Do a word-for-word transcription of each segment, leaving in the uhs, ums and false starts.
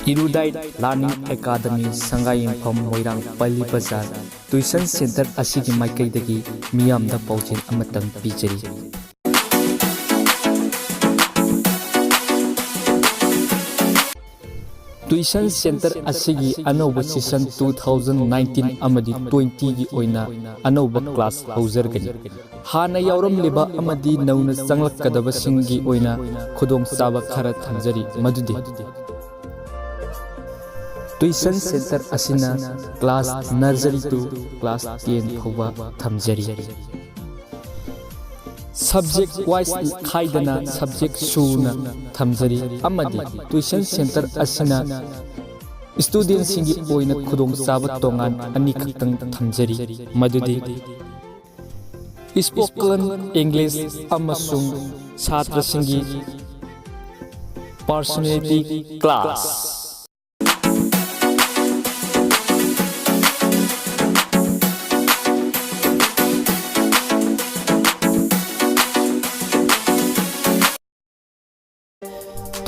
Erudite Learning Academy, ꯁꯪꯒꯥꯏꯌꯨꯝꯐꯝ, ꯃꯣꯏꯔꯥꯡ, ꯄꯜꯂꯤ ꯕꯖꯥꯔ, tuition centre ꯑꯁꯤꯒꯤ ꯃꯥꯏꯀꯩꯗꯒꯤ ꯃꯤꯌꯥꯝꯗ ꯄꯥꯎꯖꯦꯜ ꯑꯃꯇꯪ ꯄꯤꯖꯔꯤ꯫ Tuition centre ꯑꯁꯤꯒꯤ ꯑꯅꯧꯕ session two thousand nineteen ꯑꯃꯗꯤ twenty ꯒꯤ ꯑꯣꯏꯅ ꯑꯅꯧꯕ class ꯍꯧꯖꯔꯒꯅꯤ꯫ ꯍꯥꯟꯅ ꯌꯥꯎꯔꯝꯂꯤꯕ ꯑꯃꯗꯤ ꯅꯧꯅ ꯆꯪꯂꯛꯀꯗꯕꯁꯤꯡꯒꯤ ꯑꯣꯏꯅ ꯈꯨꯗꯣꯡꯆꯥꯕ ꯈꯔ ꯊꯝꯖꯔꯤ, ꯃꯗꯨꯗꯤ tuition centre ꯑꯁꯤꯅ class nursery to class ten ꯐꯥꯎꯕ ꯊꯝꯖꯔꯤ꯫ Subject wise ꯈꯥꯏꯗꯅ subject ꯁꯨꯅ ꯊꯝꯖꯔꯤ, ꯑꯃꯗꯤ tuition centre ꯑꯁꯤꯅ student ꯁꯤꯡꯒꯤ ꯑꯣꯏꯅ ꯈꯨꯗꯣꯡꯆꯥꯕ ꯇꯣꯉꯥꯟ ꯑꯅꯤꯈꯛꯇꯪ ꯊꯝꯖꯔꯤ, ꯃꯗꯨꯗꯤ spoken English ꯑꯃꯁꯨꯡ ꯁꯥꯇ꯭ꯔꯁꯤꯡꯒꯤ personality class꯫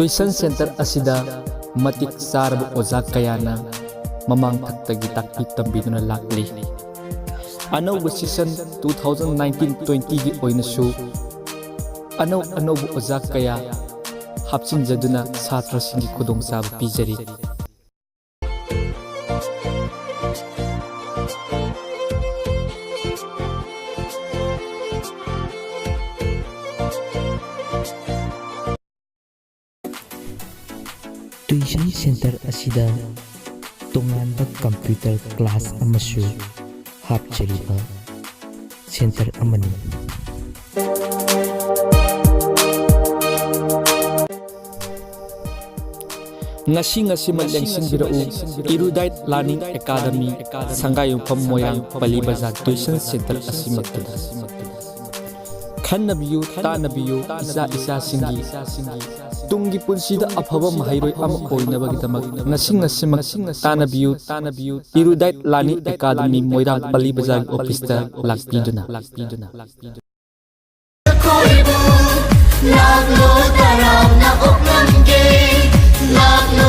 Tuition centre ꯑꯁꯤꯗ ꯃꯇꯤꯛ ꯆꯥꯔꯕ ꯑꯣꯖꯥ ꯀꯌꯥꯅ ꯃꯃꯥꯡ ꯊꯛꯇꯒꯤ ꯇꯥꯛꯄꯤ ꯇꯝꯕꯤꯗꯨꯅ ꯂꯥꯛꯂꯤ꯫ ꯑꯅꯧꯕ session two thousand nineteen twenty ꯒꯤ ꯑꯣꯏꯅꯁꯨ ꯑꯅꯧ ꯑꯅꯧꯕ ꯑꯣꯖꯥ ꯀꯌꯥ ꯍꯥꯞꯆꯤꯟꯖꯗꯨꯅ ꯁꯥꯇ꯭ꯔꯁꯤꯡꯒꯤ ꯈꯨꯗꯣꯡꯆꯥꯕ ꯄꯤꯖꯔꯤ꯫ Tuition centre ꯑꯁꯤꯗ ꯇꯣꯉꯥꯟꯕ computer class ꯑꯃꯁꯨ ꯍꯥꯞꯆꯔꯤꯕ centre ꯑꯃꯅꯤ꯫ ꯉꯁꯤ ꯉꯁꯤꯃꯛ ꯂꯦꯡꯁꯤꯟꯕꯤꯔꯛꯎ, Erudite Learning Academy, ꯁꯪꯒꯥꯏꯌꯨꯝꯐꯝ, ꯃꯣꯏꯔꯥꯡ, ꯄꯜꯂꯤ ꯕꯖꯥꯔ tuition centre ꯑꯁꯤꯃꯛꯇꯗ꯫ ꯈꯟꯅꯕꯤꯌꯨ, ꯇꯥꯟꯅꯕꯤꯌꯨ, ꯏꯆꯥ ꯏꯆꯥꯁꯤꯡꯒꯤ ꯇꯨꯡꯒꯤ ꯄꯨꯟꯁꯤꯗ ꯑꯐꯕ ꯃꯍꯩꯔꯣꯏ ꯑꯃ ꯑꯣꯏꯅꯕꯒꯤꯗꯃꯛ ꯉꯁꯤ ꯉꯁꯤꯃꯛ ꯇꯥꯟꯅꯕꯤꯌꯨ, ꯇꯥꯟꯅꯕꯤꯌꯨ, Erudite Learning Academy, ꯃꯣꯏꯔꯥꯡ, ꯄꯜꯂꯤ ꯕꯖꯥꯔꯒꯤ office ꯇ ꯂꯥꯛꯄꯤꯗꯨꯅ꯫ ꯂꯥꯛꯂꯣ ꯇꯔꯥꯝꯅ ꯑꯣꯛꯂꯝꯒꯦ, ꯂꯥꯛꯂꯣ